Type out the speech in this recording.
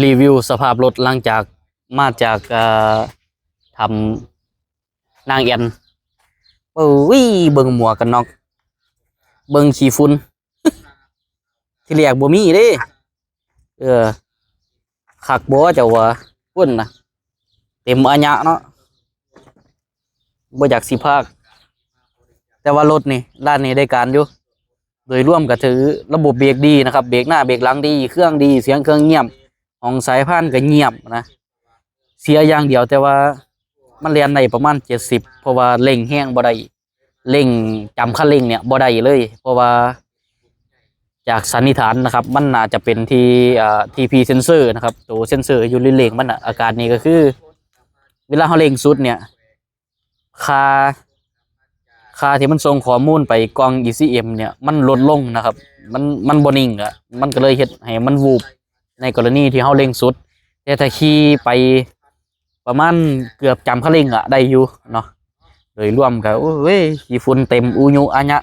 ຣີວິວສະພາບລົດຫຼັງຈາກມາຈາກ ເອີ ຖ້ຳນາງແອ່ນ. ເອີຍ ເບິ່ງໝວກກັນນັອກ ເບິ່ງຂີ້ຝຸ່ນ ທີແລກບໍ່ມີເດ້. ເອີ ຄັກບໍ່ເຈົ້າວ່າ? ພຸ້ນນະ ເຕັມອາຍະເນາະ ບໍ່ຢາກຊິພາກ. ແຕ່ວ່າລົດນີ້ ຮ້ານນີ້ໄດ້ການຢູ່. ໂດຍລວມກໍຖືລະບົບເບຣກດີນະຄັບ ເບຣກໜ້າເບຣກຫຼັງດີ ເຄື່ອງດີ ສຽງເຄື່ອງງຽບ ຫ້ອງສາຍພານກໍງຽບນະ. ເສຍຢ່າງດຽວ ແຕ່ວ່າມັນແລ່ນໄດ້ປະມານເຈັດສິບ ເພາະວ່າເລັ່ງແຮງບໍ່ໄດ້ ເລັ່ງຈຳຄັນເລັ່ງເນີ້ຍບໍ່ໄດ້ເລີຍ ເພາະວ່າຈາກສັນນິຖານນະຄັບ ມັນໜ້າຈະເປັນທີ່ ເອີ ທີພີເຊັນເຊີນະຄັບ ໂຕເຊັນເຊີຢູ່ເລັ່ງມັນນະ. ອາການນີ້ກໍຄື ເວລາເຮົາເລັ່ງສຸດເນີ້ຍ ຄ່າ ຄ່າທີ່ມັນສົ່ງຂໍ້ມູນໄປກ່ອງອີຊີເອັມເນີ້ຍ ມັນລົດລົງນະຄັບ ມັນ ມັນບໍ່ນິ່ງອະ ມັນກໍເລີຍເຮັດໃຫ້ມັນວູບ ໃນກໍລະນີທີ່ເຮົາເລັ່ງສຸດ. ແຕ່ຖ້າຂີ່ໄປປະມານເກືອບຈຳຄັນເລັ່ງອະ ໄດ້ຢູ່ເນາະ. ໂດຍລວມກໍ ໂອ້ຍ ຂີ້ຝຸ່ນເຕັມອຸຍຸອາຍະ